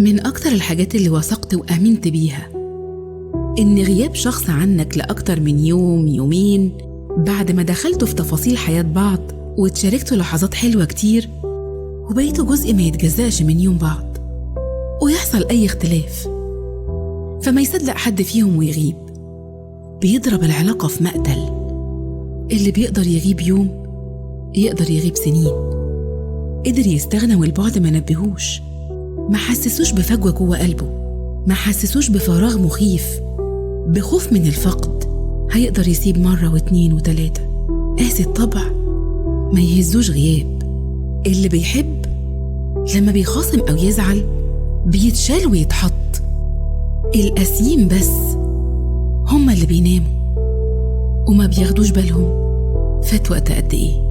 من أكتر الحاجات اللي وثقت وآمنت بيها إن غياب شخص عنك لأكتر من يوم يومين بعد ما دخلتوا في تفاصيل حياة بعض وتشاركتوا لحظات حلوة كتير وبقيتوا جزء ما يتجزأش من يوم بعض، ويحصل أي اختلاف فما يصدق حد فيهم ويغيب، بيضرب العلاقة في مقتل. اللي بيقدر يغيب يوم يقدر يغيب سنين. قدر يستغنى والبعد ما نبهوش، ما حسسوش بفجوة جوه قلبه، ما حسسوش بفراغ مخيف، بخوف من الفقد. هيقدر يسيب مرة واتنين وتلاتة. قاسي الطبع ما يهزوش غياب. اللي بيحب لما بيخاصم أو يزعل بيتشال ويتحط. القاسيين بس هما اللي بيناموا وما بياخدوش بالهم فات وقت قد إيه.